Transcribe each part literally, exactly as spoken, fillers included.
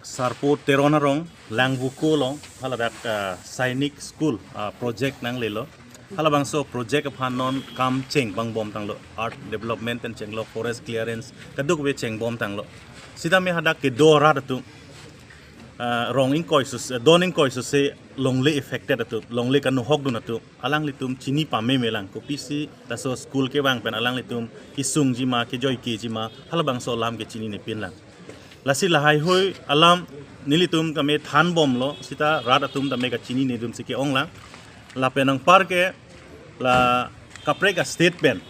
Sarpo Teron arong Langvoku along haladak, ah, Sainik School, ah, project nanglelo. Halabangso project aphan non kam chengbom tanglo, earth development pen chenglo, forest clearance kadokave chengbom tanglo. Sitame hadak kedo arat atum, ah, rong ingkoi sus, don ingkoi suse longle affected atum, longle kanu hokdun atum, alanglitum chini pame melang, kopisi laso school kevang pen alanglitum kesungji ma, kejoikiji ma, halabangso alam ke chininepinlang. Lasi lahaihui alam nelitum tame thanbomlo, sita rat atum tame kachinine atum si ke-onglang. Lapen anparke la kaprek a-state pen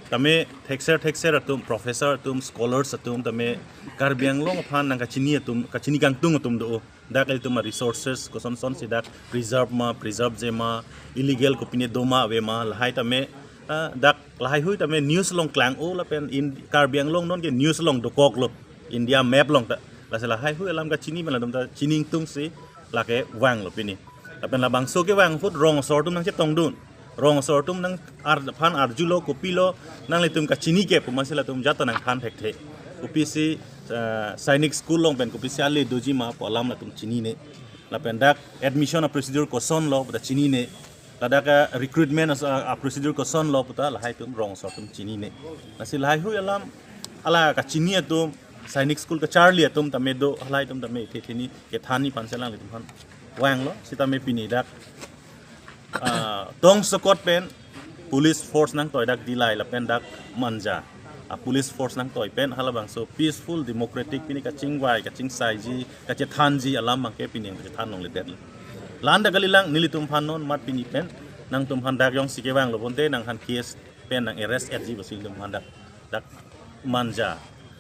tame thekser thekser atum, professor atum, scholars atum tame Karbi Anglong aphan nangkachini atum, kachini kangtung atum do. Dak ilitum a-resources kosonson si dak preserve ma, preserve-je ma, illegal kopine doma ave ma, lahai tame, ah, dak lahaihui tame news along klang-o lapen in Karbi Anglong non ke news along dokoklo, India map along ta. Lasi lahaihui alam kachini pen latum ta chini ingtungsi lake vanglo pini. Lapen labangso kevang ahut rong asor atum nangchetongdun. Rong asor atum nang ar, aphan arjulo, kopilo nanglitum kachini ke pu amatsi latum jat ta nangthan thekthe. Kopisi, ah, Sainik School along pen kopisi ale doji ma pu alam latum chinine. Lapen dak admission a-procedure kosonlo pu ta chinine. Ladak a-recruitment as a, a-procedure kosonlo pu ta lahai atum rong asor atum chinine. Lasi lahaihui alam, ala kachini atum, Sainik School kacharli atum tame do, halai atum tame ithe theni kethanji aphansi alanglitum aphan vanglo, sitame pini dak, ah, tongsokot pen police force nangtoi dak Dillai lapen dak Manja a-police force nangtoi pen halabangso peaceful democratic pini kachingvai, kachingsaiji, kachethanji alam abangke pini nangchethan longledetlo. La-an ta kalilang, nelitum aphan non mat pini pen nangtum aphan dak jongsi kevanglo bonte nangphan case pen nang-arrest-etji pusi nelitum aphan dak, dak Manja,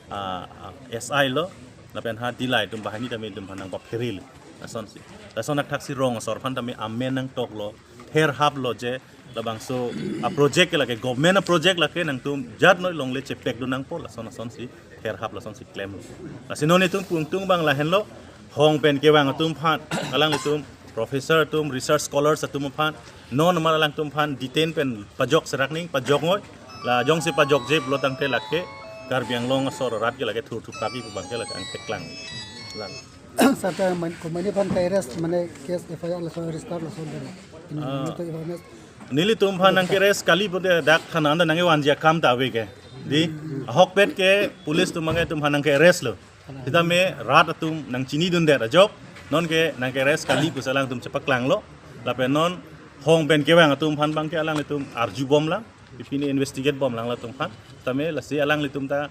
ah, ah, S I lo, lapen ha Dillai atum banghini tame nelitum aphan nangpapherelo. Lasonsi. Lason athaksi rong asor aphan tame amen nangtoklo, therhaplo je labangso a-project ke lake, government a-project lake, nangtum jat noi longle chepekdun nangpo, lason lasonsi therhap, lasonsi klemlo. Lasi non itum pungtung abang lahenlo, hong pen kevang atum aphan, alanglitum professor atum, research scholars atum aphan, non amat alangtum aphan detain pen pajok serak ning, pajok ngoi, la jongsi pajokje pulo tangte lake Karbi Anglong asor arat ke lake thurthu kaki pu abangke lake angthek klang. Lang. Sir, ta man, komatne aphan ka-arrest, mane case F I R lason register lason dela. Ini Ah. Itu awareness. Nelitum aphan nangke-arrest kali pute dak thanan ta nangkevanji akam ta ave ke. Di, ahokpet ke police atum abangke nelitum aphan nangke-arrest lo. Sitame rat atum nangchinidundet ajok, nonke nangke-arrest kali pusi alangtum chepaklanglo. Lapen non hong pen kevang atum aphan abangke alanglitum arjubomlang, pipini investigate bomlang latum aphan. Tame lasi alanglitum ta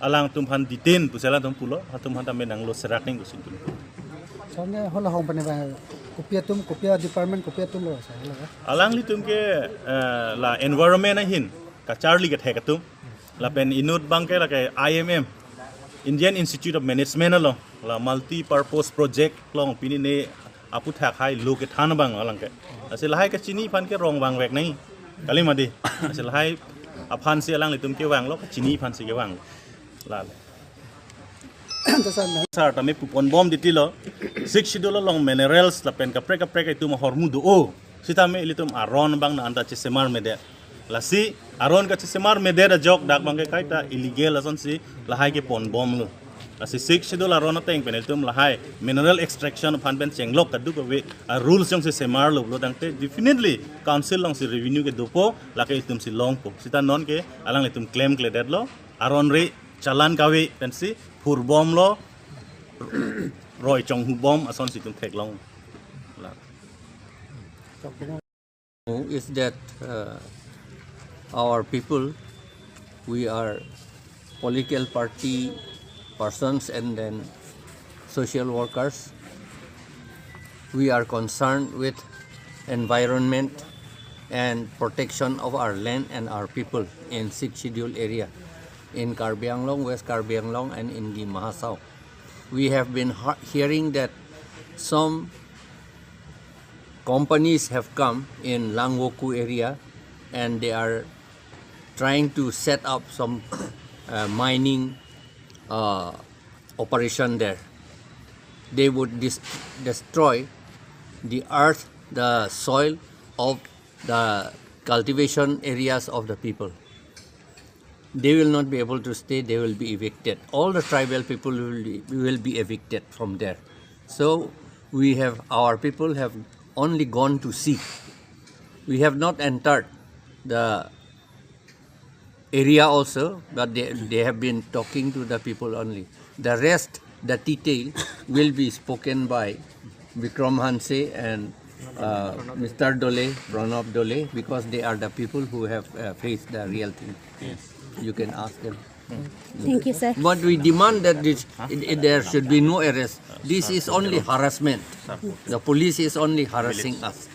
alangtum aphan detain pusi alangtum pulo, latum aphan tame nanglo serak ning pusi nelitum. Sir, ne hala hong pen kevang kopi atum, kopi a-department, kopi atum lo, sir, hala? Alanglitum ke, eh, la environment ahin kacharli kethek atum. Lapen inut abangke lake I M M, Indian Institute of Management along, la multi-purpose project along pini ne aputhak hai lo kethan abang alangke. Lasi lahai kachini aphan ke rong vangvek nai. Kali mati. Lasi lahai aphansi alanglitum kevanglo, kachini aphansi kevang. Lale. Sir, tame puponbom titilo. Sixth Schedule along minerals lapen kaprek kaprek itum ahormu do-o. Sitame ilitum aron abang na anta chesemarmedet. Lasi aron kachesemarmedet ajok dak abangke kaita illegal lasonsi lahai keponbomlo. Lasi Sixth Schedule aron ateng pen itum lahai mineral extraction aphan pen chenglok kadokave a-rules jongsi semarlo pulo tangte definitely council alongsi revenue kedopo, lake itumsi longpo. Sita nonke alanglitum klemkledetlo. Aron ri challan kave pensi phurbomlo, roi chonghubom asonsi itum theklong. La. Is that, uh, our people, we are political party persons and then social workers. We are concerned with environment and protection of our land and our people in Sixth Schedule area, in Karbi Anglong, West Karbi Anglong, and in Dima Hasao. We have been ha-, hearing that some companies have come in Langvoku area and they are trying to set up some, uh, mining, uh, operation there. They would dis-, destroy the earth, the soil of the cultivation areas of the people. They will not be able to stay, they will be evicted. All the tribal people will be, will be evicted from there. So we have, our people have only gone to see. We have not entered the area also, but they, they have been talking to the people only. The rest, the detail will be spoken by Vikram Hanse and uh, Mister Dole, Pranab Dole, because they are the people who have uh, faced the real thing. Yes. You can ask them. Thank you, sir. But we demand that this, it, it- there should be no arrest. This is only harassment. The police is only harassing us.